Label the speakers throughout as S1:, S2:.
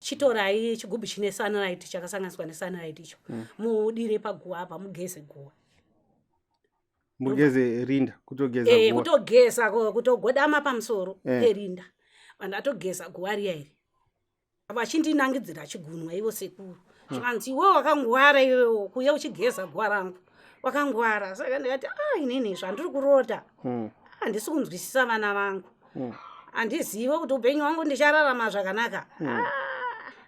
S1: Chitorai chigubhu chine Sunlight, chakasanganiswa neSunlight icho, mudire paguva apa, mugeze guva.
S2: Mugeze rinda, kutogeza guva.
S1: Kutogeza, kutogodama pamusoro perinda. Vandatogeza guva riya iri, vachindinangidzira chigunwa ivo sekuru. Zvikanzi, "Iwe wakangwara iwewo, kuuya uchigeza guva rangu, wakangwara." Saka ndikati, "A, inini zvandiri kurota, handisi kunzwisisa vana vangu. Handizive kuti upenyu hwangu ndichararama zvakanaka." Ah,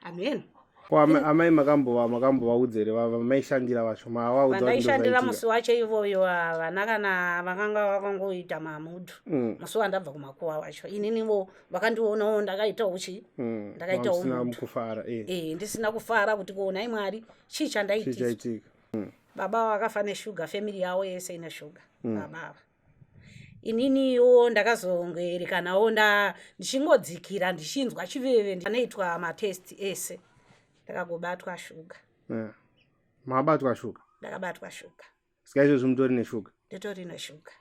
S1: amen.
S2: Ko amai makambovaudza here vamaishandira vacho, mavaudza kuti
S1: Vandaishandira
S2: ndozvaitika?
S1: Musi wacho ivoyo vana kana vakanga vakangoita mamudhu. Musi wandabva kumakuva wacho, ininivo vakandionawo ndakaitawo chi ndakaitawo
S2: Musina
S1: mudhu.
S2: kufara.
S1: Ndisina kufara kuti kuonai Mwari, chii chandaitiswa?
S2: Chichaitika.
S1: Baba vakafa neshuga, family yavo yese ine shuga, baba ava. Ininiwo ndakazongoerekanawo ndichingodzikira, ndichinzwa chiveve, anoitwa matest ese, ndakagobatwa shuga.
S2: Yeah. Mabatwa shuga?
S1: Ndakabatwa shuga.
S2: Saka izvozvi mutori neshuga?
S1: Nditori neshuga.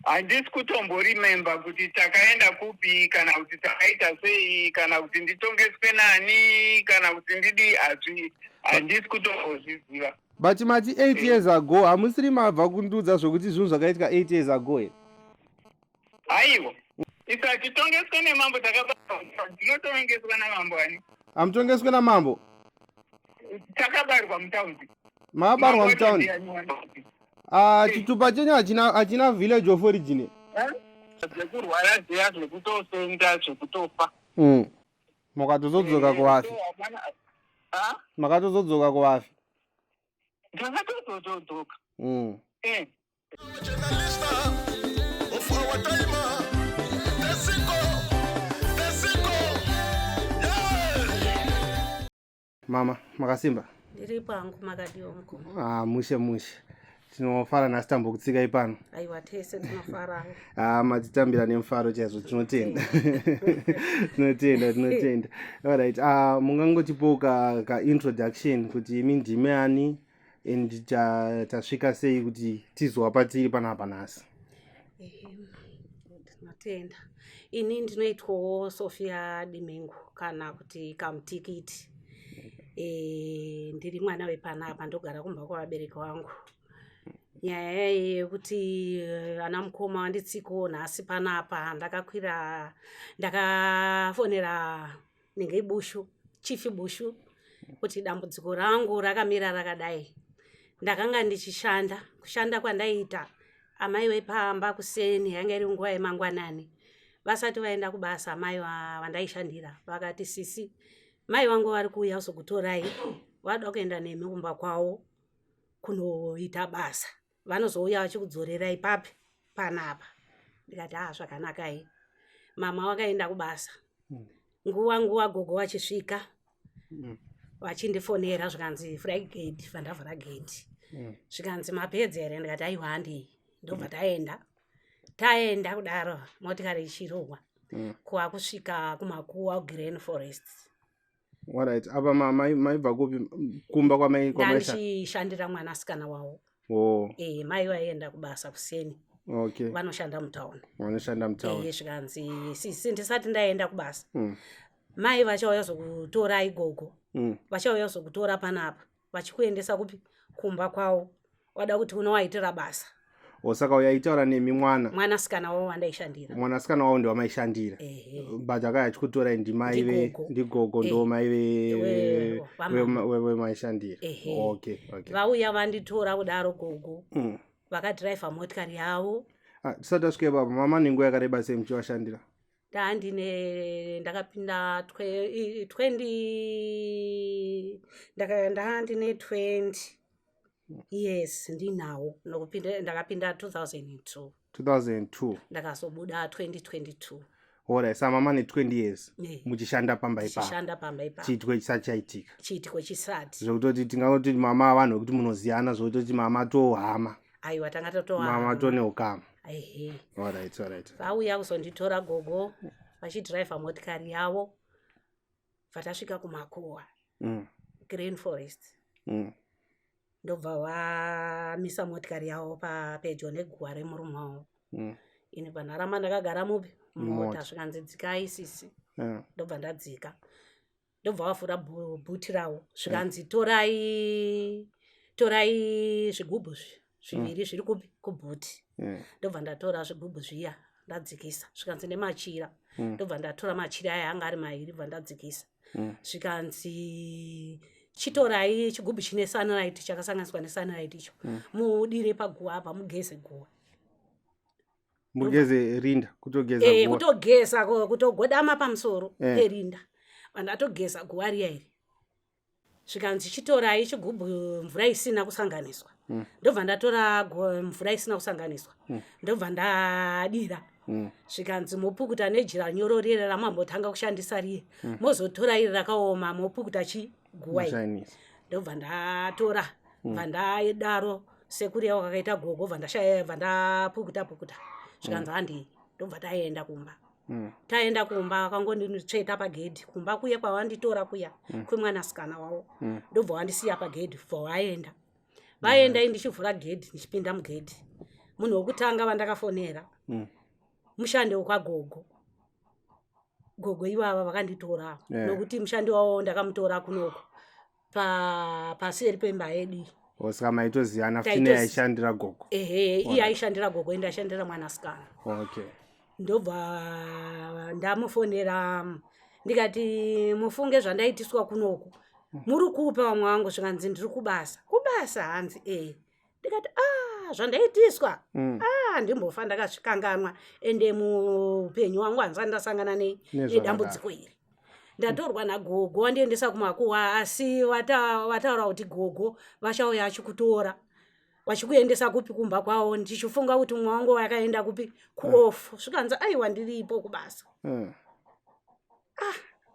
S3: Handisi kutomborimemba kuti takaenda kupi, kana kuti takaita sei, kana kuti nditongeswe nani, kana kuti ndidi hazvi, handisi kutombozviziva.
S2: But mati 8 years ago, hamusiri mabva kundiudza zvokuti zvinhu zvakaitika 8 years ago here?
S3: Aiwa, isu hatitongeswe nemambo, takabarwa. Tinotongeswa namambo ani?
S2: Hamutongeswe namambo?
S3: Takabarwa mutaundi.
S2: Makabarwa mutaundi? Ah, chitupa chenyu hachina village of origin?
S3: Zvekurwara zviya, zvekutofenda, zvekutofa.
S2: Makatozodzoka kuvafi?
S3: So, Ah?
S2: Makatozodzoka kuvafi?
S3: Ndakatozodzoka.
S4: Journalist of our time. Tesiko, Tesiko, yeah.
S2: Mama, makasimba?
S1: Ndiri pangu, makadiwa mukoma?
S2: Ah, mushe mushe, tinofara nhasi tambokutsikai pano.
S1: Aiwa, tese tinofarawo.
S2: Ah, matitambira nemufaro chaizvo, tinotenda, tinotenda, tinotenda. Alright, ah, mungangotipowo ka introduction kuti imi ndimi ani and tasvika sei kuti tizova patiri panapa nhasi?
S1: Tinotenda. Ini ndinoitwawo Sofia Dimengu, kana kuti Kamutikiti. Ndiri mwana wepanapa, ndogara kumba kwavabereki vangu. Nyaya yekuti ana mukoma wanditsikawo nhasi panapa, ndakakwira, ndakafonera nenge Bushu, Chief Bushu, kuti dambudziko rangu rakamira rakadai. Ndakanga ndichishanda. Kushanda kwandaiita, amai vepamba kuseni, yanga iri nguva yemangwanani, vasati vaenda kubasa, amai vandaishandira vakati, "Sisi, mai vangu vari kuuya kuzokutorai, vada kuenda nemi kumba kwavo kunoita basa, vanozouya vachikudzorerai papi panapa." Ndikati, "A, zvakanakai." Mama vakaenda kubasa. Nguva nguva gogo vachisvika, vachindifonera, zvikanzi, "Vhurai gate." Vandavhura gate, zvikanzi, "Mapedza here?" Ndikati, "Aiwa, handei." Ndobva taenda. Taenda kudaro, motikari ichirohwa, kwakusvika kumakuwa, Green Forest.
S2: Alright, apa maibva kupi, kumba kwamaisha?
S1: Ndandichishandira mwanasikana wavo. Mai vaienda kubasa kuseni. Vanoshanda mutauni.
S2: Vanoshanda mutauni.
S1: Zvikanzi, "Sisi, ndisati ndaenda kubasa, mai vachauya zokutora, igogo, vachauya zokutora panapa vachikuendesa kupi, kumba kwavo, wada kuti unowaitira basa."
S2: O, saka uyo aitaura nemi mwana?
S1: Mwanasikana wavo wandaishandira.
S2: Mwanasikana wavo ndewamaishandira?
S1: Ehe.
S2: But akauya achikutorai ndimai ve
S1: Ndigogo.
S2: Ndigogo, ndo mai
S1: Vamama.
S2: vemaishandira?
S1: Ehe.
S2: Okay.
S1: Vauya vanditora kudaro gogo, vakadhiraivha motikari yavo.
S2: Ah, tisati tasvika ipapo, mama, nenguva yakareba sei muchivashandira?
S1: Ndandine ndakapinda 20, ndandine 20 years ndinawo nokupinda. Ndakapinda 2002.
S2: 2002.
S1: Ndakazobuda 2022.
S2: Alright, sa mama ne 20 years
S1: Ne.
S2: muchishanda pamba ipapo?
S1: Tichishanda pamba ipapo.
S2: Chiitiko chisati chaitika?
S1: Chiitiko chisati.
S2: Zvekutoti tingangoti mama vanhu vekuti munoziyana, zvekutoti mama tohama?
S1: Aiwa, tanga totohama.
S2: Mama tone ukama.
S1: Ehe.
S2: Alright.
S1: Vauya kuzonditora gogo vachidhiraivha motikari yavo, bva kumakuwa, Green Forest. Ndobva vamisa motikari yavo papedyo neguva remurume wavo. Ini panharamba ndakagara mupi, mumota.
S2: Mumota.
S1: Zvikanzi, "Dzikai, sisi." Ndobva ndadzika. Ndobva vavhura bhuti ravo, zvikanzi torai, torai zvigubhu zviviri zviri kupi? Kubhuti. Ndobva ndatora zvigubhu zviya, ndadzikisa. Zvikanzi nemachira. Ndobva ndatora machira aya, anga ari mairi, bva ndadzikisa. Zvikanzi chitorai chigubhu chine Sunlight, chakasanganiswa neSunlight icho, mudire paguva apa, mugeze guva.
S2: Mugeze rinda, kutogeza guva.
S1: Kutogeza, kutogodama pamusoro perinda. Vandatogeza guva riya iri. Zvikanzi chitorai chigubhu mvura isina kusanganiswa. Ndobva ndatora mvura isina kusanganiswa, ndobva ndadira. Zvikanzi mopukuta nejira nyoro riye ramambotanga kushandisa riye, mozotora iri rakaoma, mopukuta chiguva iri.
S2: Mushainisa.
S1: Ndobva ndatora, bva ndadaro sekuriya kwakaita gogo, bva ndashaya, bva ndapukuta pukuta. Zvikanzi handei. Ndobva taenda kumba. Taenda kumba, vakangonditsveta pagedhi kumba kuya kwavanditora kuya kwemwanasikana wavo. Ndobva wandisiya pagedhi, bva waenda. Vaenda, ndichivhura gedhi, ndichipinda mugedhi, munhu wekutanga vandakafonera mushandi wekwagogo, gogo ivava vakanditora, nokuti mushandi wavo ndakamutora kunoko paseri pemba yedu iyi.
S2: Oh, saka maitoziyana futi neyaishandira gogo?
S1: Ehe, iye aishandira gogo, ende aishandira mwanasikana. Ndobva ndamufonera, ndikati, "Mufunge zvandaitiswa kunoku, muri kupa vamwe vangu?" Zvikanzi, "Ndiri kubasa." "Kubasa?" Hanzi, "Ee." Ndikati, "A, zvandaitiswa, a, ndimbofa ndakazvikanganwa, ende muupenyu wangu handisati ndasangana
S2: Nezvakadaro.
S1: nedambudziko iri. Ndatorwa nagogo, wandiendesa kumakuwa, asi vataura kuti gogo vachauya achikutora, vachikuendesa kupi? Kumba kwavo. Ndichifunga kuti mumwe wangu wakaenda kupi? Kuoff." Zvikanzi, "Aiwa, ndiripo kubasa."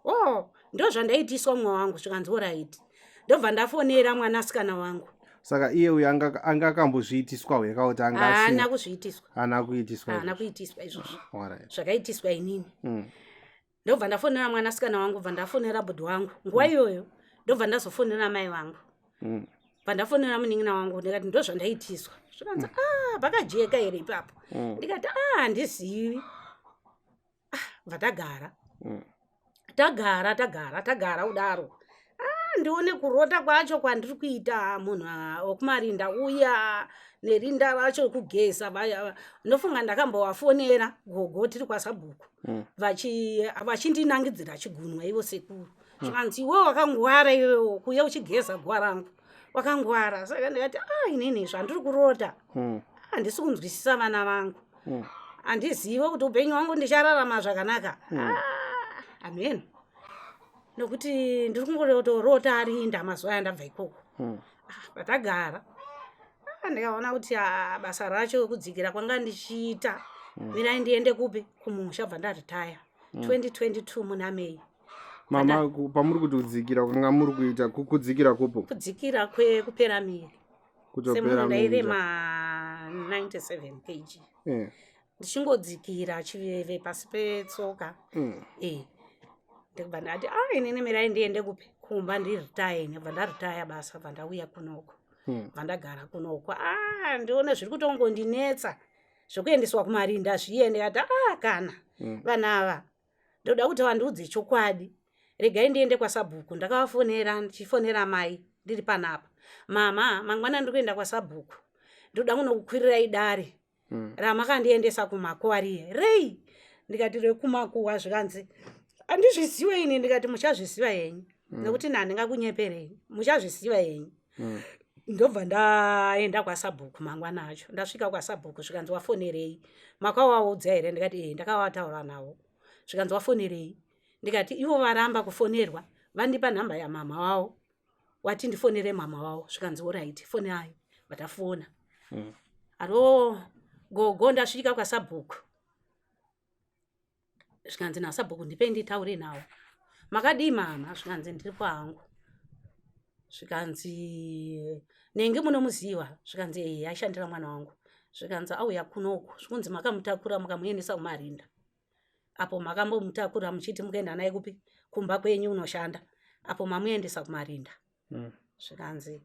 S1: "Oh, ndo zvandaitiswa, mumwe wangu." Zvikanzi, "Alright." Ndobva ndafonera mwanasikana wangu.
S2: Saka iye uyu anga akambozviitiswa weka kuti anga
S1: Haana kuzviitiswa.
S2: Haana kuitiswa?
S1: Haana
S2: Izvozvo.
S1: kuitiswa izvozvo. Zvakaitiswa inini. Ndobva ndafonera mwanasikana wangu, bva ndafonera bhudhi wangu nguva iyoyo, ndobva ndazofonera mai vangu, bva ndafonera munin'ina wangu. Ndikati, "Ndo zvandaitiswa." Zvikanzi, "A, pakajeka here ipapo?" Ndikati, "A, handizivi." Ah, bva tagara. Tagara, tagara, tagara kudaro. Ah, ndione kurota kwacho kwandiri kuita, munhu wekumarinda uya nerinda racho kugeza. Ndofunga ndakambovafonera gogo tiri kwasabhuku, vachindinangidzira chigunwa ivo sekuru. Zvikanzi, "Iwe wakangwara, iwewo kuuya uchigeza guva rangu, wakangwara." Saka ndikati, "A, inini zvandiri kurota, handisi kunzwisisa vana vangu. Handizive kuti upenyu hwangu ndichararama zvakanaka. Ah, hameno, nokuti ndiri kungotorota arinda mazuva aya ndabva ikoko." Ah, patagara, ah, ndikaona kuti, ah, basa racho kudzikira kwanga ndichiita, mirai ndiende kupi? Kumusha. Bva ndaritaya 2022 muna May.
S2: Mama, pamuri kuti kudzikira kwanga muri kuita, kudzikira kupo?
S1: Kudzikira kwekupera miri.
S2: Kutopera
S1: Semunhu
S2: miri.
S1: ndairema 97 kg, ndichingodzikira chiveve pasi petsoka. Ndikubva ndati, "A, inini mirai ndiende kupi? Kumba, ndiritaya." Ndibva ndaritaya basa, bva ndauya kunoko. Bva ndagara kunoko. A, ndione zviri kutongondinetsa zvekuendeswa kumarinda zviye. Ndikati, "A, kana vana ava ndoda kuti vandiudze chokwadi, regai ndiende kwasabhuku." Ndakavafonera, ndichifonera mai ndiri panapa, "Mama, mangwana ndiri kuenda kwasabhuku, ndoda kunokukwirirai dare ramakandiendesa kumakuwa riye." "Rei?" Ndikati, "Rekumakuwa." Zvikanzi, "Handizviziwe ini." Ndikati, "Muchazviziva henyu, nekuti nhandingakunyeperei, muchazviziva henyu." Ndobva ndaenda kwasabhuku mangwana acho. Ndasvika kwasabhuku, zvikanzi, "Wafonerei? Makavaudza here?" Ndikati, "Ee, ndakavataura navo." Zvikanzi, "Wafonerei?" Ndikati, "Ivo varamba kufonerwa, vandipa nhamba yamama wavo, wati ndifonere mama wavo." Zvikanzi, "Alright, fonai." Vatafona. "Aro gogo, ndasvika kwasabhuku." Zvikanzi nasabhuku, "Ndipei nditaure nawo." "Makadii mama?" Zvikanzi, "Ndiri kwangu." Zvikanzi, "Nenge munomuziva?" Zvikanzi, "Ee, aishandira mwana wangu." Zvikanzi, "Auya kunoku, zvikunzi makamutakura mukamuendesa kumarinda apo makambomutakura muchiti mukaenda naye kupi? Kumba kwenyu unoshanda, apo mamuendesa kumarinda." Zvikanzi,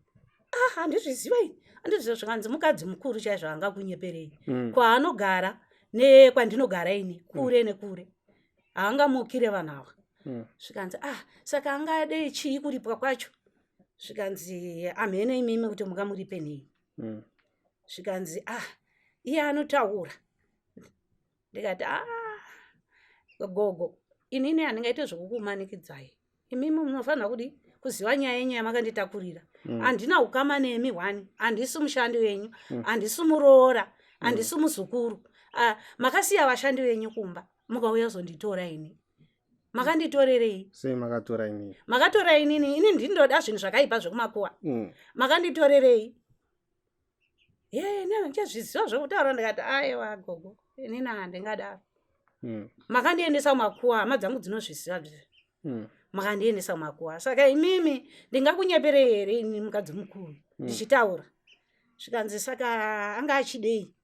S1: "Ah, handizviziva ini, handizviziva." Zvikanzi, "Mukadzi mukuru chaizvo, angakunyeperei? Kwaanogara nekwandinogara ini kure nekure, haangamukire vanhu ava." Zvikanzi ah, saka angadei chii kuripwa kwacho? Zvikanzi amhene imimi kuti mungamuripe nei. Zvikanzi ah, iye anotaura. Ndikati ah, gogo, inini handingaite zvekukumanikidzai, imimi munofanira kudi kuziva nyaya yenyu yamakanditakurira. Handina ukama nemi, one, handisi mushandi wenyu, handisi muroora, handisi muzukuru. Ah, makasiya vashandi venyu kumba, mukauya zonditora ini, makanditorerei?
S2: Sei makatora inini?
S1: Makatora inini, ini ndindoda zvinhu zvakaipa zvekumakuwa. Makanditorerei? Ye, inini ndichazviziva zvekutaura. Ndikati aiwa gogo, inini handingadaro. Makandiendesa kumakuwa, hama dzangu dzinozviziva zvi. Makandiendesa kumakuwa, saka imimi ndingakunyeperei here ini mukadzi mukuru ndichitaura? Zvikanzi saka anga achidei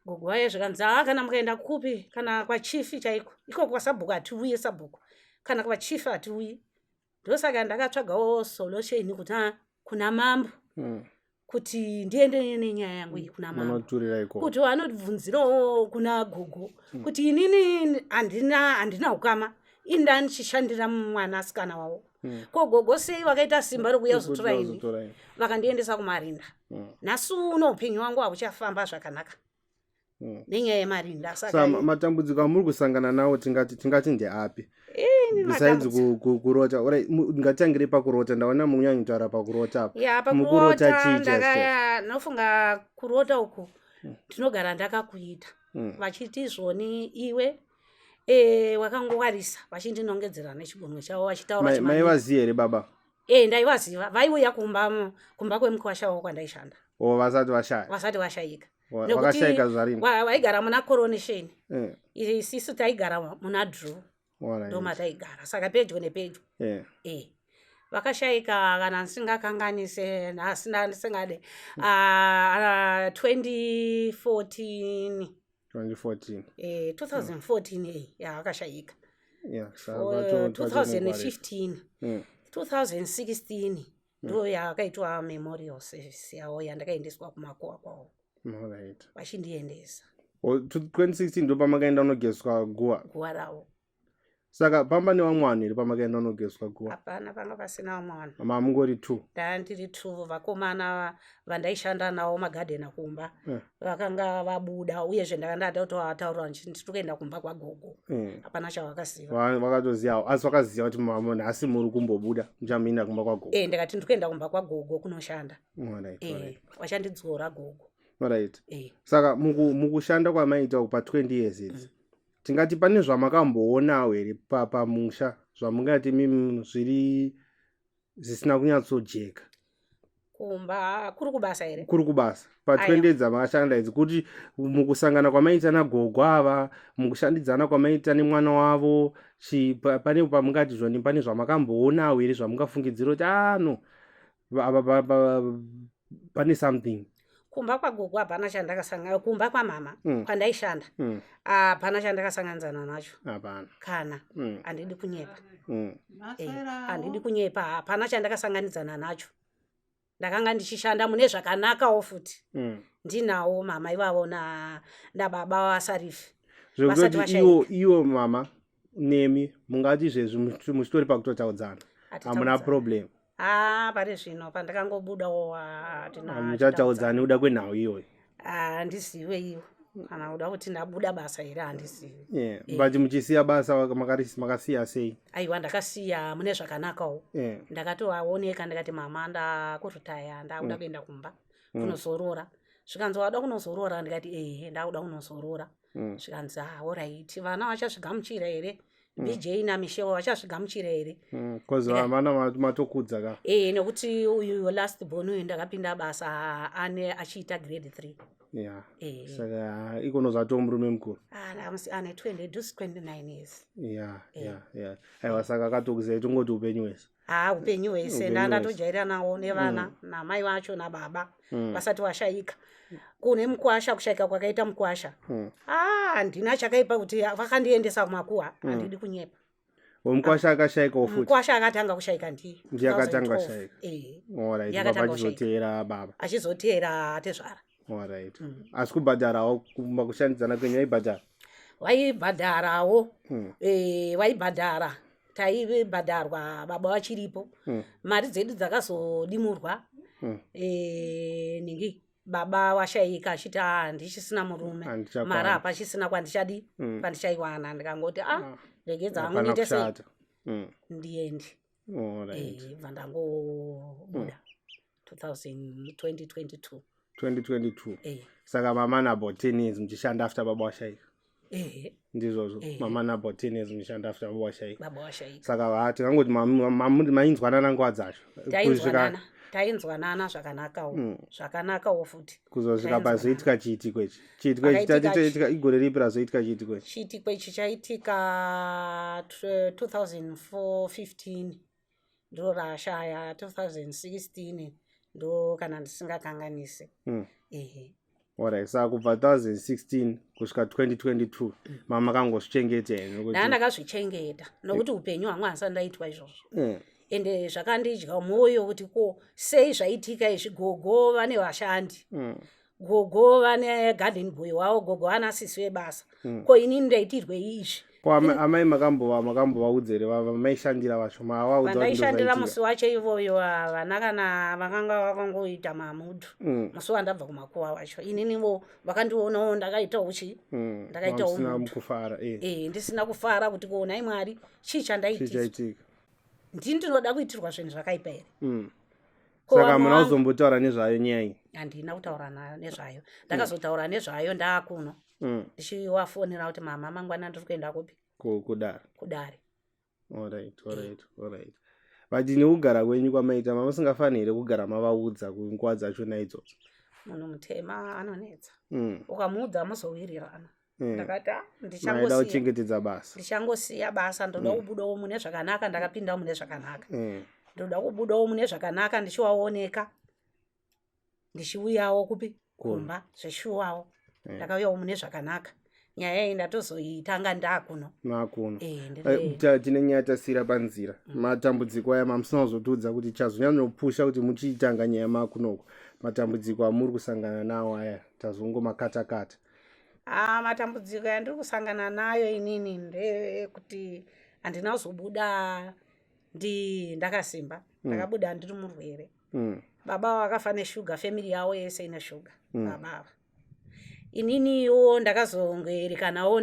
S1: gogo vaye? Zvikanzi haa, kana mukaenda kupi, kana kwachief chaiko, iko kwasabhuku hatiuye, sabhuku kana kwachief hatiuyi. Ndosaka ndakatsvagawo solution kuti a kuna mambo kuti ndiende nenyaya yangu iyi kuna mambo.
S2: Munoturira ikoko.
S1: Kuti vanobvunzirawo kuna gogo kuti inini handina ukama, inda ndichishandira mwanasikana wavo. Ko gogo sei vakaita simba rokuuya kuzotora ini?
S2: Kuzotora ini.
S1: Vakandiendesa kumarinda. Nhasi uno upenyu wangu hauchafamba zvakanaka nenyaya yemarinda.
S2: Sa
S1: saka
S2: matambudziko amuri kusangana nawo tingati ndeapi
S1: Ini
S2: besides kurota? Alright, ngatitangire pakurota, ndaona munyanyotaura pakurota apa.
S1: Ya.
S2: Mukurota
S1: Pakurota
S2: chii chaizvo?
S1: Ndakaya nofunga kurota uku ndinogara ndakakuita. Vachiti zvoni iwe wakangowarisa, vachindinongedzera nechigunwe chavo vachitaura
S2: Maivaziva here baba?
S1: E, ndaivaziva, vaiuya kumba, kumba kwemukwasha wavo kwandaishanda.
S2: O vasati vashaya?
S1: Vasati vashayika.
S2: Vakashayika zvarini?
S1: Vaigara muna Coronation. Isisu taigara muna Drew. Ndo mataigara, saka pedyo nepedyo. E, vakashayika kana ndisingakanganise nhasi ndisingade, 2014.
S2: 2014.
S1: 2014, yavakashayika.
S2: Yeah, saka 2015.
S1: 2015, 2016 ndo yakaitwa memorial service yavo yandakaendeswa kumakuwa kwavo. Vachindiendesa.
S2: O, 2016 ndo pamakaenda unogeswa guva?
S1: Guva ravo.
S2: Saka pamba nevamwe vanhu here pamakaenda unogeswa guva?
S1: Hapana, panga pasina vamwe vanhu.
S2: Mamungori two?
S1: Ndandiri two. Vakomana vandaishanda navo magadhena kumba vakanga vabuda, uyezve ndanga ndatoataura ndiri kuenda kumba kwagogo. Hapana chavakaziva.
S2: Vakatozivawo, asi vakaziva kuti nhasi muri kumbobuda, muchamuinda kumba kwagogo?
S1: E, ndikati ndiri kuenda kumba kwagogo kunoshanda. E, vachandidzora gogo.
S2: Alright.
S1: E.
S2: Saka mukushanda kwamaita pa20 years idzi, tingati pane zvamakamboonawo here pamusha zvamungati mimi zviri zvisina kunyatsojeka?
S1: Kumba kuri kubasa here?
S2: Kuri kubasa, pa20
S1: Aiwa.
S2: dzamakashanda idzi, kuti mukusangana kwamaita nagogo ava, mukushandidzana kwamaita nemwana wavo, pane pamungati zvoni pane zvamakamboonawo here zvamungafungidzira kuti ano pane something?
S1: Kumba kwagogo hapana chandakasangana, kumba kwamama kwandaishanda hapana chandakasanganidzana nacho.
S2: Hapana?
S1: Kana. Handidi kunyepa.
S5: Maswerawo.
S1: Handidi kunyepa, hapana chandakasanganidzana nacho. Ndakanga ndichishanda mune zvakanakawo futi. Ndinawo mama ivavo nababa vasarifi vasati
S2: Zvekutoti
S1: vashayika.
S2: Iwo mama nemi mungati izvezvi muchitori pakutotaudzana, hamuna
S1: Hatitaudzani.
S2: problem?
S1: Ah, pari zvino pandakangobudawo hatina.
S2: Muchataudzani kuda kwenhau iyoyo?
S1: Handizive iwo kana kuda kuti ndabuda basa here, handizivi.
S2: Yeah. But muchisiya basa makasiya sei?
S1: Aiwa, ndakasiya mune zvakanakawo. Ndakatovaoneka, ndikati mama, ndakuretire, ndakuda kuenda kumba kunozorora. Zvikanzi wada kunozorora? Ndikati ehe, ndakuda kunozorora. Zvikanzi ah, alright, vana vachazvigamuchira here? BJ naMichelle vachazvigamuchira here?
S2: Cause vana matokudza ka.
S1: Ee, nekuti uyu last born uyu ndakapinda basa ane achiita grade 3.
S2: Saka ikono zvatoo murume mukuru.
S1: Ane 20 dus 29 years.
S2: Yeah, aiwa, saka akatokuzai, tongoti upenyu hwese.
S1: Haa, upenyu hwese.
S2: Upenyu
S1: Ndandatojaira nawo nevana namai vacho nababa vasati vashayika. Kune mukwasha, kushayika kwakaita mukwasha, ah, handina chakaipa kuti vakandiendesa kumakuwa, handidi kunyepa.
S2: Mukwasha akashayikawo futi?
S1: Mukwasha akatanga kushayika ndiye.
S2: Ndiye akatanga
S1: 2012.
S2: kushayika.
S1: Eh.
S2: Alright.
S1: Ndiye
S2: Baba
S1: akatanga kushayika.
S2: achizoteera baba.
S1: Achizoteera tezvara.
S2: Alright, asi kubhadharawo kumba kushandidzana kwenyu aibhadhara?
S1: Vaibhadharawo. Vaibhadhara, taibhadharwa baba vachiripo. Mari dzedu dzakazodimurwa. Ningi baba washaika achiti, "Ah, ndichisina murume."
S2: Handichakwani.
S1: Mari hapachisina kwandichadi kwandichaiwana. Ndikangoti, "A, regedza hangu,
S2: Hapana
S1: ndiite sei?"
S2: kushata.
S1: Ndiende.
S2: Alright.
S1: Bva ndangobuda 2022.
S2: 2022.
S1: Eh.
S2: Saka mamana about 10 years muchishanda after baba washaika?
S1: Ehe.
S2: Ndizvozvo?
S1: Eh.
S2: Mamana about 10 years muchishanda after baba washaika?
S1: Baba washaika.
S2: Saka tingangoti mainzwanana nguva dzacho?
S1: Tainzwanana, tainzwanana zvakanakawo, zvakanakawo futi.
S2: Kuzosvika
S1: Tainzwanana.
S2: pazoitika chiitiko ichi, chiitiko ichi.
S1: Pakaitika
S2: Tachitoitika igore ripi razoitika chiitiko ichi?
S1: Chiitiko ichi chaitika 2015, ndo rashaya 2016, ndo kana ndisingakanganise. Ehe.
S2: Alright, saka kubva 2016 kusvika 2022 mamakangozvichengeta here nokuti-
S1: Ndaa ndakazvichengeta nokuti upenyu hwangu handisati ndaitwa izvozvo. Ende zvakandidya mwoyo kuti ko sei zvaitika izvi? Gogo vane vashandi, gogo vane garden boy wavo, gogo vana sisi vebasa. Ko inini ndaitirwei izvi?
S2: Ko amai makambovaudza here vamaishandira vacho, mavaudza kuti
S1: Vandaishandira
S2: ndozvaitika?
S1: musi wacho ivoyo havana kana, vakanga vakangoita mamudhu. Musi wandabva kumakuva wacho, ininiwo vakandionawo ndakaitawo chi ndakaitawo
S2: Mamusina
S1: mudhu.
S2: kufara, eh.
S1: E, ndisina kufara kuti konai Mwari, chii chandaitiswa?
S2: Chichaitika.
S1: Ndini ndinoda kuitirwa zvinhu zvakaipa here? Ko
S2: Saka
S1: vamwe
S2: muna
S1: vangu-
S2: kuzombotaura nezvayo nyaya iyi?
S1: Handina kutaura nezvayo. Ndakazotaura nezvayo ndaakuno, ndichiwafonera kuti, "Mama, mangwana ndiri kuenda kupi?"
S2: Kudare.
S1: Kudare.
S2: Alright, but nekugara kwenyu kwamaita, mamusingafaniri kugara mavaudza kunguva dzachona idzodzo?
S1: Munhu mutema anonetsa. Ukamuudza muzowirirana. Ndakati, "Ah,
S2: Maida
S1: ndichangosiya
S2: kuchengetedza basa.
S1: Ndichangosiya basa. Ndoda kubudawo mune zvakanaka. Ndakapinda mune zvakanaka. Ndoda kubudawo mune zvakanaka, ndichiwaoneka, ndichiuyawo kupi? Kumba zveshuwawo. Ndakauyawo mune zvakanaka. Nyaya iyi ndatozoitanga ndakuno.
S2: Makuno.
S1: Eh, ndiri-
S2: Tine nyaya tasiyira panzira, matambudziko aya mamusina kuzotiudza kuti chazonyanyopusha kuti muchiitanga nyaya makunoko, matambudziko amuri kusangana nawo aya tazongomakatakata.
S1: Ah, matambudziko yandiri kusangana nayo inini ndeyekuti handina kuzobuda ndakasimba. Ndakabuda ndiri murwere. Baba vakafa neshuga, family yavo yese ine shuga. Baba ava, ininiwo ndakazongoerekanawo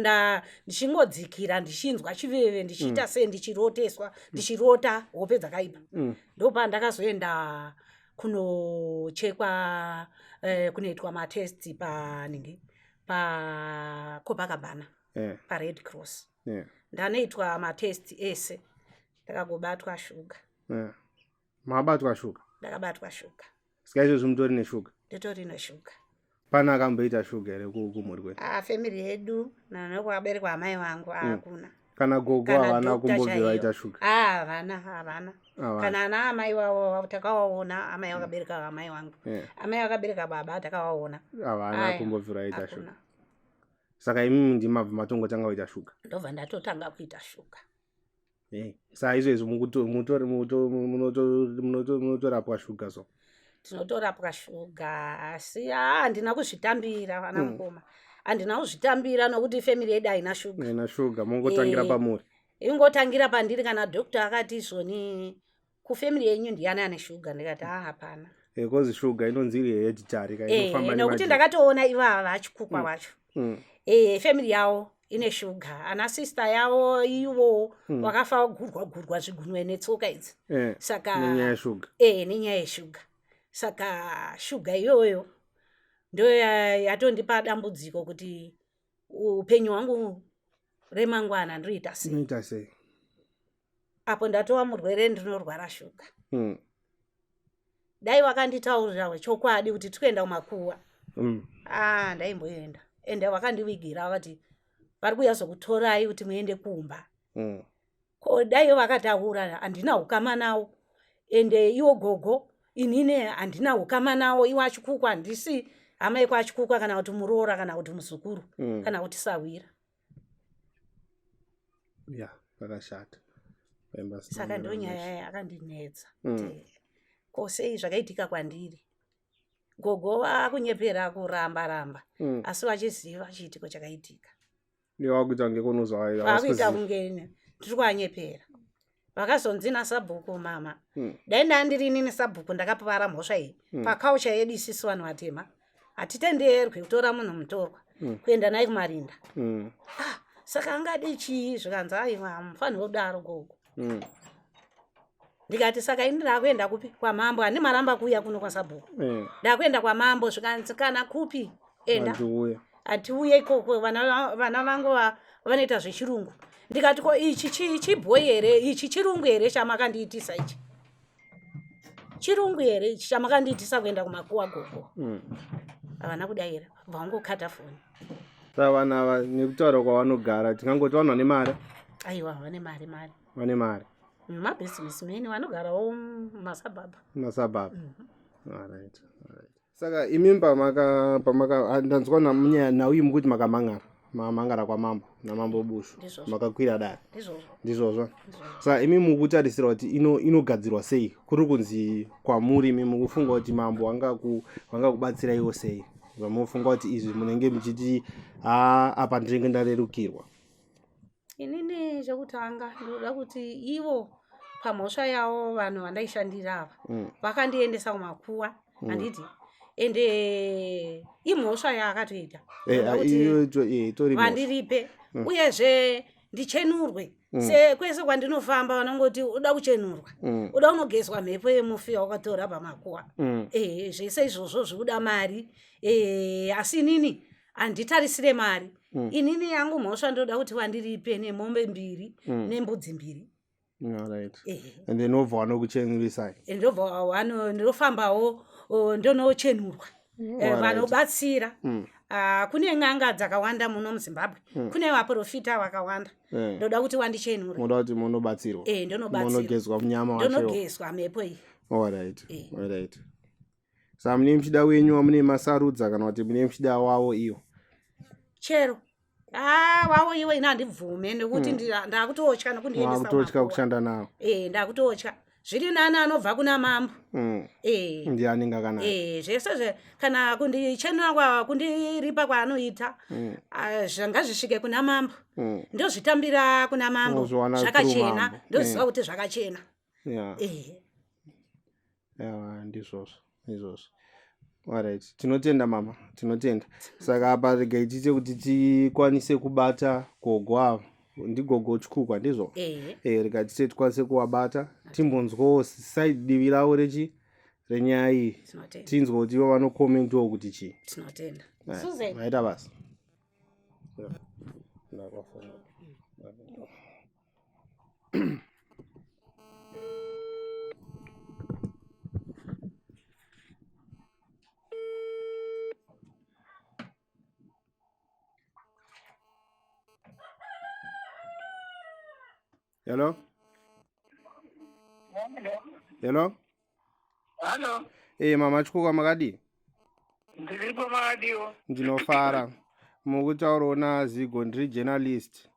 S1: ndichingodzikira, ndichinzwa chiveve, ndichiita sei, ndichiroteswa, ndichirota hope dzakaipa. Ndopa ndakazoenda kunochekwa, kunoitwa matesti paningi, paCopacabana, paRed Cross. Ndanoitwa matesti ese, ndakagobatwa shuga.
S2: Mabatwa shuga?
S1: Ndakabatwa shuga.
S2: Saka izvozvi mutori neshuga?
S1: Nditori neshuga.
S2: Pane akamboita shuga here kumhuri kwenyu?
S1: Ah, family yedu nanokwakaberekwa amai vangu hakuna.
S2: Kana gogo?
S1: Kana
S2: Havana
S1: doctor
S2: kumbobve
S1: chaiyo.
S2: vaita shuga?
S1: Ah, havana, havana.
S2: Havana.
S1: Kana ana amai vavo takavaona, amai vakabereka amai vangu, amai vakabereka baba takavaona.
S2: Havana
S1: Aya,
S2: kumbobvira vaita
S1: hakuna.
S2: shuga. Saka imimi ndimabva matongotanga kuita shuga?
S1: Ndobva ndatotanga kuita shuga.
S2: Saka izvezvi munotorapwa shuga so?
S1: Tinotorapwa shuga, asi handina kuzvitambira, vana mukoma, handina kuzvitambira nokuti family yedu haina shuga.
S2: Ina shuga, mongotangira pamuri?
S1: Ingotangira pandiri. Kana doctor akati izvoni, "Kufamily yenyu ndiani ane shuga?" Ndikati, "A, hapana."
S2: Because shuga inonzi iri hereditary ka, inofamba
S1: Nokuti
S2: nemajini.
S1: ndakatoona ivava vachikukwa vacho, family yavo ine shuga, ana sister yavo ivo vakafa gurwa gurwa zvigunwe netsoka idzi. Saka
S2: Nenyaya yeshuga?
S1: Nenyaya yeshuga. Saka shuga iyoyo ndo yatondipa dambudziko kuti upenyu hwangu remangwana ndinoita sei?
S2: Inoita sei?
S1: Apo ndatova murwere, ndinorwara shuga. Dai vakanditaurira chokwadi kuti tikuenda kumakuva, ah, ndaimboenda. Ende vakandivigira vakati vari kuuya zokutorai kuti muende kumba. Ko dai vakataura, handina ukama nawo. Ende iwo gogo, inini handina ukama nawo. Iwo achikukwa, handisi hama yekwachikukwa, kana kuti muroora, kana kuti muzukuru, kana kuti sawira.
S2: Ya, pakashata. Vaimba
S1: Saka
S2: sina
S1: ndo
S2: mira
S1: nyaya yakandinetsa kuti ko sei zvakaitika kwandiri. Gogo vakunyepera kuramba ramba, asi vachiziva chiitiko chakaitika.
S2: Newakuita kunge kunozwa
S1: Vakuita kunge ndiri kuanyepera. Vakazonzi nasabhuku mama. Dai ndandiri inini sabhuku ndakapara mhosva iyi. Pakaucha yedu isisu vanhu vatema. Hatitenderwi kutora munhu mutorwa kuenda naye kumarinda. Ah, saka angade chii zvikanzi aiwa hamufanirwi kudaro gogo. Ndikati saka ini ndakuenda kupi kwamambo handi maramba kuuya kuno kwasabhuku. Ndakuenda kwamambo zvikanzi kana kupi enda.
S2: Andiuya.
S1: Hatiuye ikoko vana vangu vanoita zvechirungu. Ndikati ko ichi chibhoyi here ichi chirungu here chamakandiitisa ichi? Chirungu here ichi chamakandiitisa kuenda kumakuwa gogo? Havana kudaira, vangokata foni.
S2: Saka vana ava nekutaura kwavanogara tingangoti vanhu vane mari?
S1: Aiwa, vane mari mari.
S2: Vane mari.
S1: Mabhizinesi meni vanogarawo mumasabhabha.
S2: Mumasabhabha. Alright, alright. Saka imi pamaka ndanzwa nhau imi kuti makamangara. Makamangara kwamambo namambo Bushu.
S1: Ndizvozvo.
S2: Makakwira dare.
S1: Ndizvozvo.
S2: Ndizvozvo. Saka imi mukutarisira kuti inogadzirwa sei? Kuri kunzi kwamuri imi mukufunga kuti mambo vangakubatsiraiwo sei? Zvamunofunga kuti izvi munenge muchiti apa ndinenge ndarerukirwa.
S1: Inini chekutanga ndinoda kuti ivo pamhosva yavo vanhu vandaishandira ava vakandiendesa kumakuwa handiti ende imhosva yaakatoita. Ndoda kuti
S2: Itori mhosva.
S1: vandiripe uyezve ndichenurwe. Sekwese kwandinofamba vanongoti uda kuchenurwa. Uda unogezwa mhepo yemufi wakatora pamakuwa. Zvese izvozvo zvikuda mari. Asi inini handitarisire mari. Inini yangu mhosva ndoda kuti vandiripe nemombe mbiri nembudzi mbiri.
S2: Alright. And then wobva wanokuchenurisai.
S1: Ndobva ndinofambawo ndonochenurwa. Vanobatsira. Kune n'anga dzakawanda muno muZimbabwe. Kune vaprofita vakawanda. Ndoda kuti wandichenure.
S2: Moda kuti munobatsirwa.
S1: Ndonobatsirwa.
S2: Munogezwa munyama wacho.
S1: Ndonogezwa mhepo iyi.
S2: Alright. Alright. Saka mune muchida wenyu wamune masarudza kana kuti mune muchida wavo iwo?
S1: Chero. Wavo iwo ini handibvume nekuti ndakutotya nekundiendesa
S2: Wakutotya
S1: kumakuwa.
S2: kushanda navo.
S1: Ndakutotya. Zviri nani anobva kuna mambo.
S2: Ndiye anenge akanaka.
S1: Zvese kana kundichenura kundiripa kwaanoita, ngazvisvike kuna mambo. Ndozvitambira kuna mambo.
S2: Unozviwana through
S1: Zvakachena.
S2: mambo.
S1: Ndoziva kuti zvakachena.
S2: Ndizvozvo, ndizvozvo. Alright, tinotenda mama, tinotenda. Saka apa regai tiite kuti tikwanise kubata gogo ava. Ndigogo Chikukwa, ndizvo? Rega tiite tikwanise kuvabata, timbonzwawo side divi ravo renyaya iyi.
S1: Tinotenda.
S2: Tinzwe kuti ivo vanokomentawo kuti chii.
S1: Tinotenda. Susan.
S2: Maita basa. Hello? Hello?
S3: Hello.
S2: Mama Chikukwa makadii?
S3: Ndiripo makadiwo.
S2: Ndinofara. Mukutaurawo naZigo, ndiri journalist.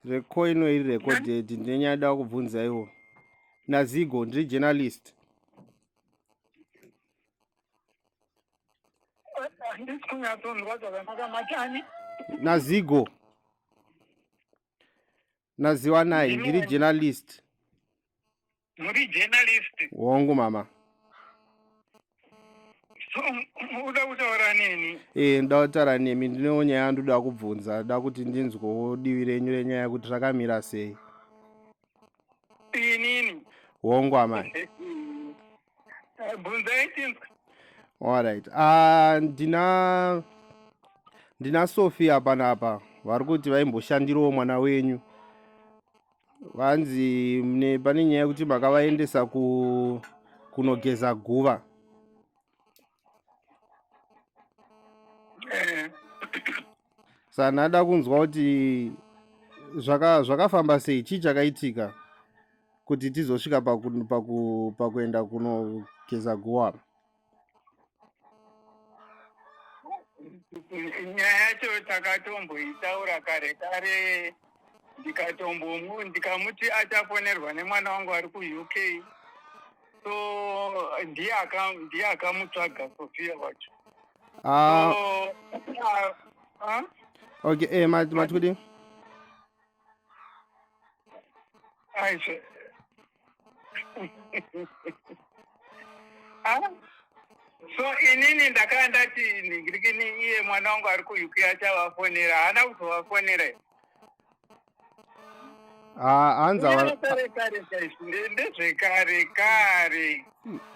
S2: Rekoino iri recorded, ndine nyaya da kubvunza iwo. NaZigo, ndiri journalist.
S3: Handisi kunyatsonzwa zvakanaka machani.
S2: NaZigo. Naziwanai, ndiri journalist.
S3: Muri journalist?
S2: Hongu mama.
S3: So, uda kutaura neni?
S2: Ndoda kutaura nemi, ndinewo nyaya yandoda kubvunza, ndoda kuti ndinzwewo divi renyu renyaya kuti rakamira sei.
S3: Inini?
S2: Hongu amai.
S3: Bvunzai tinzwe.
S2: Alright. Ndina Sophia panapa, vari kuti vaimboshandirawo mwana wenyu. Vanzi pane nyaya yekuti makavaendesa kunogeza guva. Saka ndada kunzwa kuti zvakafamba sei, chii chakaitika kuti tizosvika pakuenda kunogeza guva.
S3: Nyaya yacho takatomboitaura kare kare, ndikamuti achafonerwa nemwana wangu ari kuUK. So ndiye akamutsvaga Sophia wacho. So,
S2: Okay, mati kudii?
S3: Aizve. Ah, so inini ndakanga ndati nhingirikini iye mwana wangu ari kuUK achavafonera, haana kuzovafonera.
S2: Ah, hanzi
S3: Kare kare chaizvo, ndezvekare kare.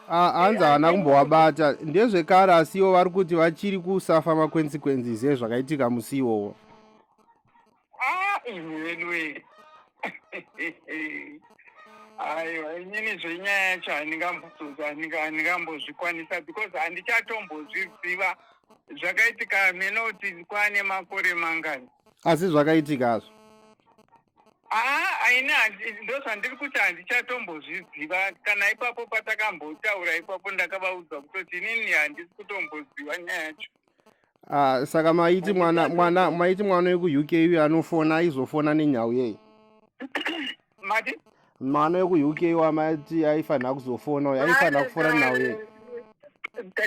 S2: Ah, hanzi havana kumbovabata. Ndezvekare, asi ivo vari kuti vachiri kusuffer maconsequences ezvakaitika musi iwowo.
S3: Ah, imi veduwe, aiwa, inini zvenyaya yacho handingambozvikwanisa because handichatombozviziva zvakaitika menoti kwane makore mangani.
S2: Asi zvakaitikazvo.
S3: Aa, aini ndozvandiri kuti handichatombozviziva. Kana ipapo patakambotaura ipapo, ndakavaudza kutoti inini handisi kutomboziva nyaya yacho.
S2: Ah, saka maiti mwana maiti mwana wekuUK uyu anofona, aizofona nenhau yei?
S3: Mati?
S2: Mwana wekuUK wamati aifanira kuzofona uyu, aifanira kufona nenhau yei?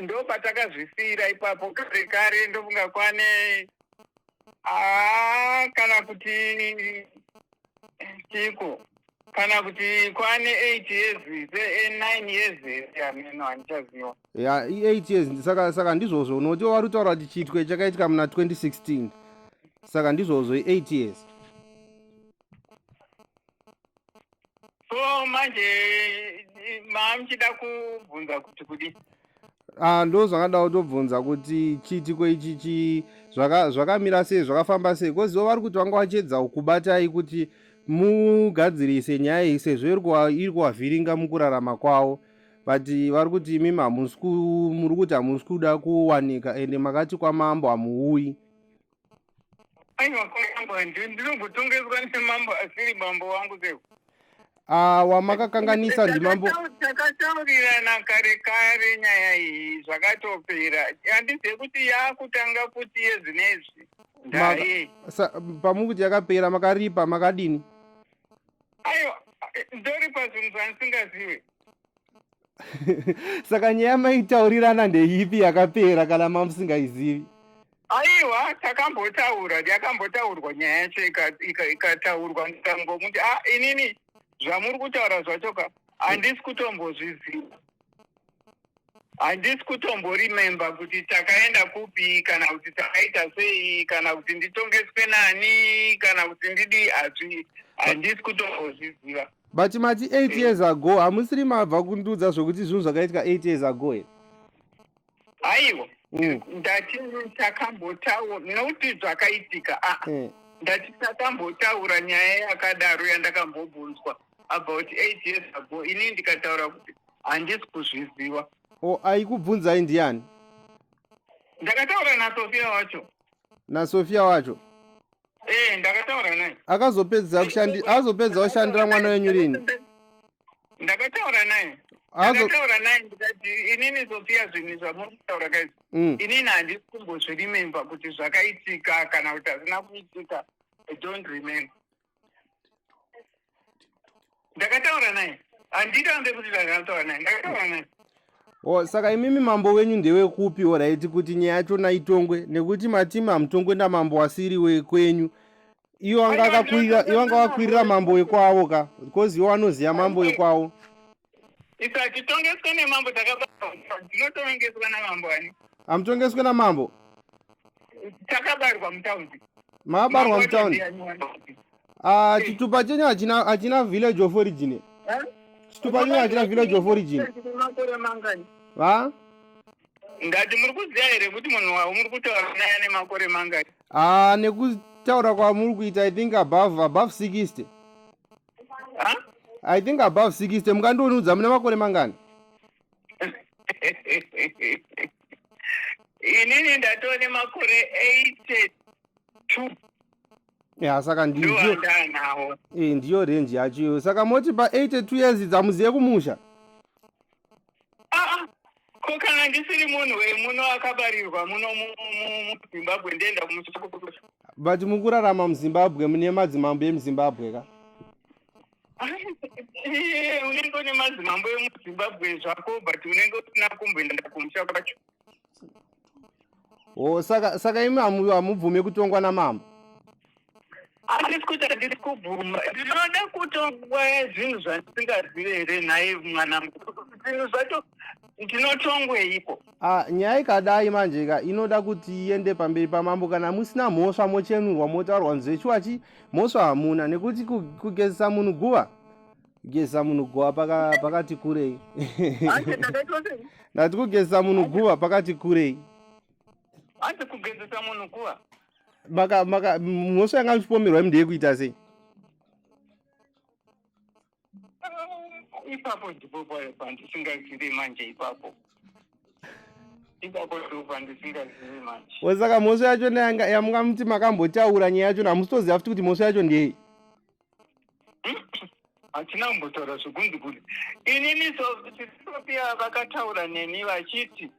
S3: Ndo patakazvisiyira ipapo kare kare. Ndofunga kwane, aa, kana kuti chiko, kana kuti kwane 8 years, 9 years here, hameno, handichaziva.
S2: Ya, i8 years. Saka ndizvozvo unoti vari kutaura kuti chiitiko chakaitika muna 2016, saka ndizvozvo, i8 years.
S3: So manje maamuchida kubvunza kuti kudi?
S2: Ah, ndo zvakada kutobvunza kuti chiitiko ichi zvakamira sei, zvakafamba sei, kozivo vari kuti vanga vachiedza kubatai kuti mugadzirise nyaya iyi sezvo iri kuvavhiringa mukurarama kwavo, but vari kuti imimi hamusi muri kuti hamusi kuda kuwanika, ende makati kwamambo hamuuyi.
S3: Aiwa, kwamambo ndinongotongeswa nemambo asiri mambo wangu seko.
S2: Ah, wamakakanganisa ndimambo.
S3: Takataurirana kare kare nyaya iyi, zvakatopera. Handizive kuti yaakutanga futi yezvinezvi ndaye.
S2: Pamukuti yakapera, makaripa, makadini?
S3: Aiwa, ndoripa zvinhu zvandisingazive.
S2: Saka nyaya maitaurirana ndeipi yakapera kana mamusingaizivi?
S3: Aiwa, takambotaura, yakambotaurwa nyaya yacho, ikataurwa, ndikangomuti, a, inini zvamuri kutaura zvachoka handisi kutombozviziva, handisi kutomboremember kuti takaenda kupi, kana kuti takaita sei, kana kuti nditongeswe nani, kana kuti ndidi, handisi kutombozviziva.
S2: But mati 8 years ago, hamusiri mabva kundiudza zvokuti zvinhu zvakaitika 8 years ago here?
S3: Aiwa, ndati takambotaura, nokuti zvakaitika, aa, ndati takambotaura nyaya yakadaro yandakambobvunzwa about 8 years ago, inini ndikataura kuti handisi kuzviziva.
S2: O, aikubvunzai ndiani?
S3: Ndakataura naSofia wacho.
S2: NaSofia wacho?
S3: E, ndakataura naye.
S2: Akazopedza kushandira mwana wenyu rini?
S3: Ndakataura naye. Ndakataura naye ndikati, inini Sofia, zvinhu zvamuri kutaura kaizvi, inini handisi kumbozviremember kuti zvakaitika kana kuti hazvina kuitika. I don't remember. Ndakataura naye, handirambe kuti ndakataura naye, ndakataura naye.
S2: O, saka imimi mambo wenyu ndewekupi? Alright, kuti nyaya yachona itongwe, nekuti matimi hamutongwe namambo wasiri wekwenyu. Iwo anga akakwirira, iwo anga wakwirira mambo wekwavo ka, because iwo anoziva mambo wekwavo.
S3: Isu hatitongeswe nemambo, takabarwa. Tinotongeswa namambo ani?
S2: Hamutongeswe namambo?
S3: Takabarwa mutaundi.
S2: Makabarwa mutaundi? Ah, chitupa chenyu hachina village of origin? Chitupa chenyu hachina village of origin?
S3: Makore mangani?
S2: Va?
S3: Ndati muri kuziva here kuti munhu wavo muri kutaura naye ane makore mangani?
S2: Ah, nekutaura kwamuri kuita, I think above 60.
S3: Ha?
S2: I think above 60. Mukandionudza, mune makore mangani?
S3: Inini ndatone makore 82.
S2: Ya, saka ndiyo
S3: Ndoandanawo.
S2: Eh, ndiyo range yacho iyoyo. Saka moti pa82 years dzamuziye kumusha?
S3: Aa, ko kana ndisiri munhu wemuno akabarirwa muno muZimbabwe, ndienda kumusha?
S2: But mukurarama muZimbabwe, mune madzimambo emuZimbabwe ka.
S3: Unenge une madzimambo emuZimbabwe zvako, but unenge usina kumboenda kumusha kwacho.
S2: O, saka imi hamubvume kutongwa namambo?
S3: Handisi kuti handisi kubvuma. Ndinoda kutongwa zvinhu zvandisingazive here nhai mwanangu? Zvinhu zvacho ndinotongweiko?
S2: Ah, nyaya ikadai manje ka inoda kuti iende pamberi pamambo kana musina mhosva mochenurwa motaurwa kunzi zveshuwa chi mhosva hamuna nekuti kugezesa munhu guva kugezesa munhu guva pakati kurei. Ndati kugezesa munhu guva pakati kurei.
S3: Hanzi kugezesa munhu guva.
S2: Maka maka mhosva yanga muchipomerwa imi ndeyekuita sei?
S3: Ipapo ndipo pandisingazivi manje ipapo. Ipapo ndipo pandisingazivi manje.
S2: Saka mhosva yacho yamungamuti makambotaura nyaya yacho hamusitoziva futi kuti mhosva yacho ndeyei?
S3: Hatina kumbotaura zvekunzi kuti inini Sofia vakataura neni vachiti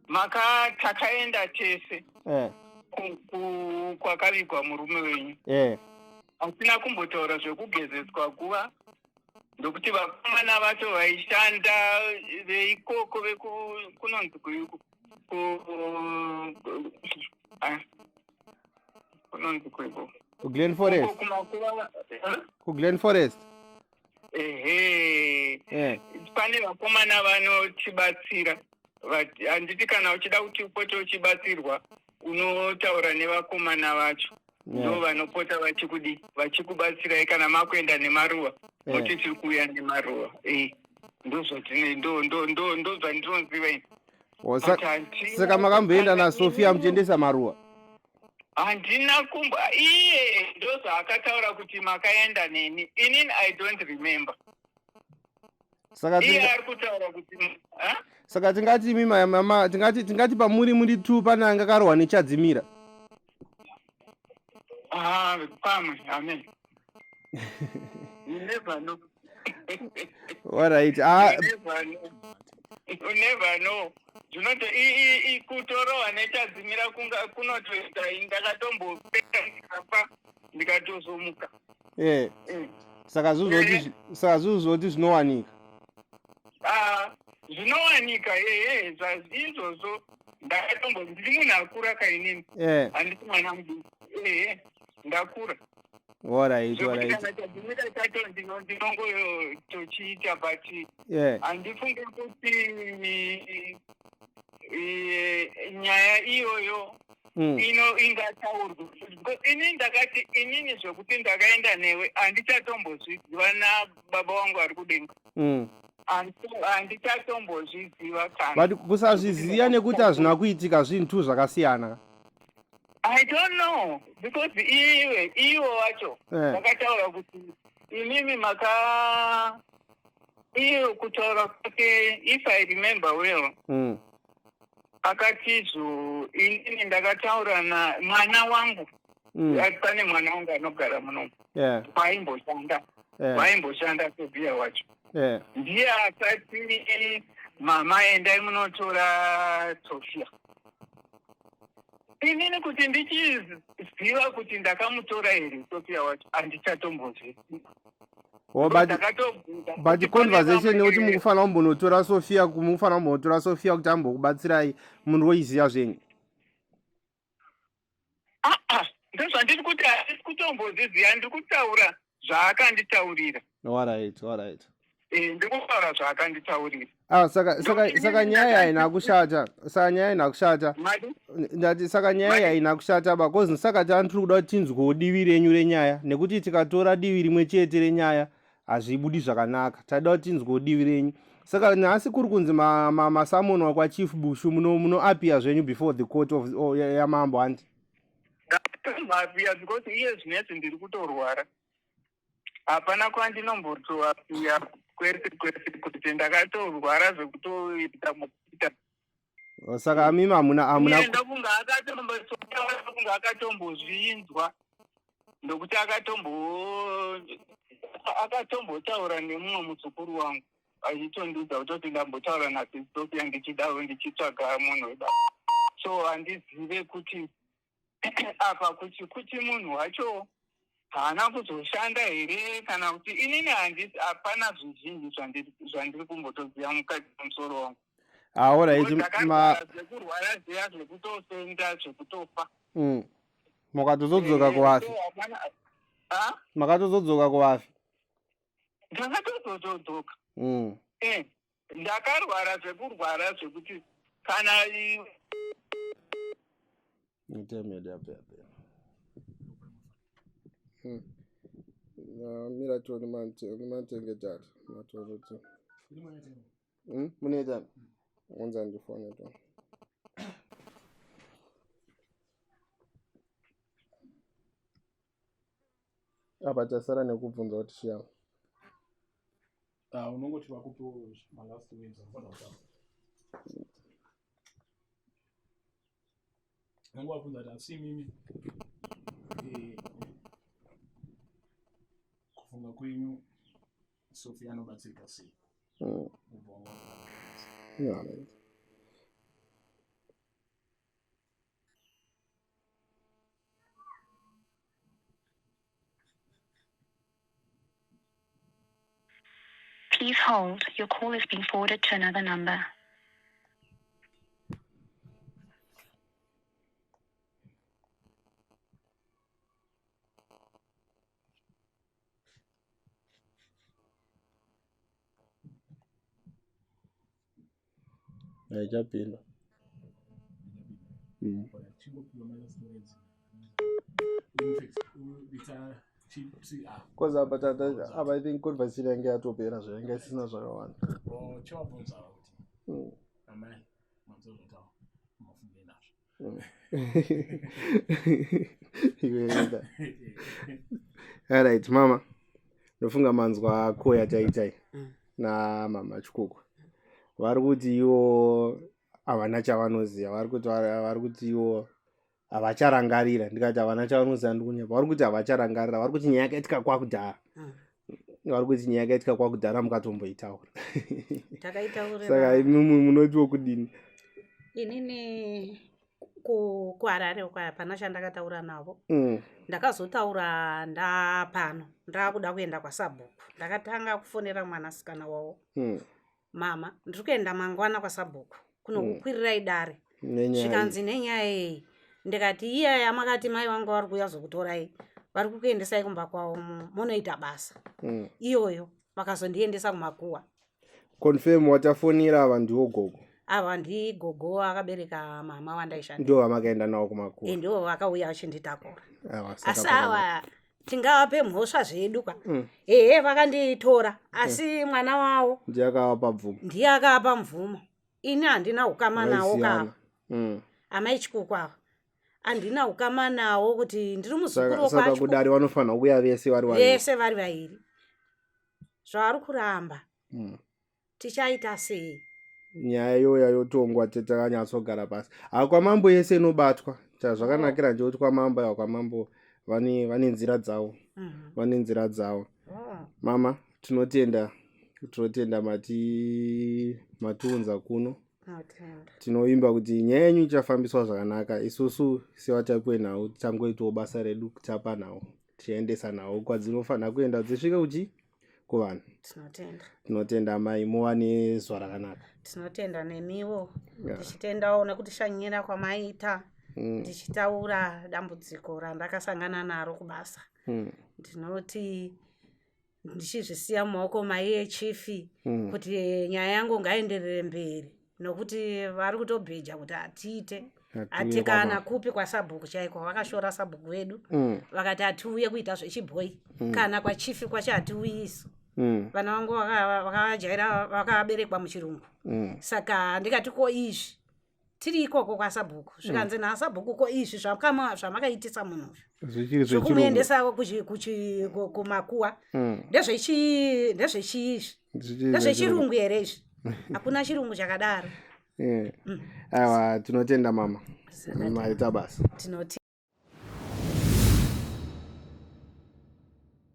S3: maka takaenda tese eh. kwakavigwa murume wenyu eh. Hatina kumbotaura zvekugezeswa guva ndokuti vakomana vacho vaishanda veikoko vekunonzi ah, kunonzi kuiko
S2: kuGlen Forest, kuGlen Forest.
S3: Ehe, eh. Pane vakomana vanotibatsira. Handiti kana uchida kuti upote uchibatsirwa unotaura nevakomana vacho ndo vanopota vachikudi vachikubatsirai kana makuenda nemaruva moti tiri kuuya nemaruva. Ndozvandinoziva ini.
S2: Saka makamboenda naSofia muchiendesa maruva?
S3: Handina kumbo iye ndozvaakataura kuti makaenda neni. Inini I don't remember.
S2: Saka
S3: iye ari kutaura kuti
S2: saka tingati imi mama tingati pamuri muri two pane anga karohwa nechadzimira?
S3: Ah, pamwe amen. You never know.
S2: Alright.
S3: Ah. You never know. You never know. Zvinoto kutorohwa nechadzimira kunotoita ndakatombopera ndikafa ndikatozomuka.
S2: Eh. Saka saka zvuzoti zvinowanika.
S3: Ah, zvinowanika ehe izvozvo ndakatombo ndiri munhu akura kainini. Handisi mwana mudiki. Ehe ndakura.
S2: Alright, alright.
S3: Kana chadzimira chacho ndinongotochiita but handifunge kuti nyaya iyoyo ino ingataurwa because inini ndakati inini zvekuti ndakaenda newe handichatombozviziva nababa wangu ari kudenga. Handichatombozviziva kana.
S2: But kusazviziva nekuti hazvina kuitika zvinhu zvakasiyana.
S3: I don't know because iwe iwo wacho vakataura kuti imimi maka iye kutaura kwake if I remember well akatizvo inini ndakataura na mwana wangu pane mwana wangu anogara muno kwaimboshanda kwaimboshanda Sofia wacho ndiye akati mama endai munotora Sofia. Inini kuti ndichiziva kuti ndakamutora here Sofia wacho handichatombozviziva.
S2: Oh, but conversation yekuti mukufanira kumbonotora Sofia mukufanira kumbonotora Sofia kuti ambokubatsirai munhu woiziva zvenyu.
S3: Ndozvandiri kuti handisi kutombozviziva ndiri kutaura zvaakanditaurira.
S2: Alright, alright.
S3: Ndiri kutaura zvaakanditaurira.
S2: Ah, saka nyaya haina kushata. Saka nyaya haina kushata. Ndati saka nyaya haina kushata ba cause saka tiri kuda kuti tinzwewo divi renyu renyaya nekuti tikatora divi rimwe chete renyaya hazvibudi zvakanaka. Taida kuti tinzwewo divi renyu. Saka nhasi kuri kunzi masamonwa kwaChief Bushu munoappear zvenyu before the court of yamambo handi?
S3: Ndatombappear because iye zvinezvi ndiri kutorwara. Hapana kwandinombotoappear kwese kwese kuti ndakatorwara zvekutoita mukuita.
S2: Saka amimi hamuna
S3: ndokunga akatombozvinzwa ndokuti akatombotaura nemumwe muzukuru wangu achitondiudza kutoti ndambotaura naSofia ndichidaro ndichitsvaga munhu webasa. So handizive kuti apa kuti munhu wacho haana kuzoshanda here kana kuti inini handisi hapana zvizhinji zvandiri kumbotoziva mukati memusoro wangu.
S2: Alright,
S3: zvekurwara zviya zvekutofenda zvekutofa.
S2: Mukatozodzoka kuvafi.
S3: Ha?
S2: Makatozodzoka kuvafi?
S3: Ndakatozotodzoka. Eh, ndakarwara zvekurwara zvekuti kana
S2: Time yedu yapera. Mira tione matenge data. Matoro. Mune data. Unza ndifone to. Apa tasara nekubvunza kuti chiya.
S6: Ah, unongoti vakupiwo malast words anofanira kutaura. Unenge wabvunza kuti asi imimi kufunga kwenyu Sophie anobatsirika sei? Ubva waona.
S2: Yeah, right.
S7: Please hold. Your call has been forwarded to another number.
S2: Haichapinda.
S6: Alright, chingopiwa malast words. In fact,
S2: Cause apa tata apa I think conversation yange yatopera zvainge isina zvakawanda.
S6: Oh, chavabvunza kuti amai manzwa zvataura mafungei nazvo.
S2: Iwe. Alright, mama. Ndofunga manzwa koya taitai namama Chikukwa. Vari kuti ivo havana chavanoziva. Vari kuti ivo havacharangarira. Ndikati havana chavanoziva ndikunyepa. Vari kuti havacharangarira. Vari kuti nyaya yakaitika kwakudhara. Vari kuti nyaya yakaitika kwakudhara mukatomboitaura.
S1: Takaitaurira.
S2: Saka imimi munotiwo kudini?
S1: Inini kuHarare uko hapana chandakataura navo. Ndakazotaura ndapano ndakuda kuenda kwasabhuku. Ndakatanga kufonera mwanasikana wavo. Mama, ndiri kuenda mangwana kwasabhuku kunokukwirirai dare.
S2: Nenyaya
S1: Zvikanzi nenyaya iyi. Ndikati iya yamakati mai vangu vari kuuya zokutorai, vari kukuendesai kumba kwavo munoita basa. Iyoyo vakazondiendesa kumakuwa.
S2: Confirm watafonera ava ndiwo gogo.
S1: Ava ndigogo akabereka mama wandaishanda.
S2: Ndiwo vamakaenda navo kumakuwa.
S1: Ndiwo vakauya vachinditakura.
S2: Ava, saka
S1: Asi
S2: pakanaka.
S1: ava tingavape mhosva zvedu ka. Ehe, vakanditora asi mwana wavo
S2: Ndiye akavapa bvumo.
S1: Ndiye akavapa mvumo. Ini handina ukama nawo
S2: Vaisiyana.
S1: ka. Amai Chikukwa ava handina ukama nawo kuti ndiri muzukuru
S2: Saka saka
S1: wokwaChikukwa.
S2: kudare vanofanira kuuya vese vari vaviri.
S1: Vese vari vairi. Zvavari kuramba. Tichaita sei?
S2: Nyaya iyoya yotongwa takanyatsogara pasi. Kwamambo yese inobatwa. Chazvakanakira ndechekuti kwamambo aiwa kwamambo vane nzira dzavo. Vane nzira dzavo. Mama, tinotenda tinotenda matiunza kuno.
S1: Tinotenda.
S2: Tinoimba kuti nyaya yenyu ichafambiswa zvakanaka. Isusu sevatapi venhau tichangoitawo basa redu kutapa nhau, tichiendesa nhau kwadzinofanira kuenda dzisvike kuchi kuvanhu.
S1: Tinotenda.
S2: Tinotenda amai, muva nezuva rakanaka.
S1: Tinotenda nemiwo. Ndichitendawo nekutishanyira kwamaita. Ndichitaura dambudziko randakasangana naro kubasa. Ndinoti ndichizvisiya mumaoko maiye chifi kuti nyaya yangu ngaenderere mberi nokuti vari kutobheja kuti hatiite.
S2: Hatiuye
S1: Hati kana
S2: kwamambo.
S1: kupi kwasabhuku chaiko vakashora sabhuku vedu. Vakati hatiuye kuita zvechibhoyi. Kana kwachifi kwacho hatiuyi isu. Vana vangu vakajaira vakaberekwa muchirungu. Saka ndikati ko izvi tiri ikoko kwasabhuku zvikanzi nasabhuku ko izvi zvamakaitisa munhu uyu.
S2: Zvichiri zvechirungu.
S1: Zvekumuendesa kumakuwa. Ndezvechi izvi.
S2: Zvichiri
S1: Ndezvechirungu here izvi? Hakuna chirungu chakadaro.
S2: Aiwa, tinotenda mama. Maita basa.
S1: Tinotenda.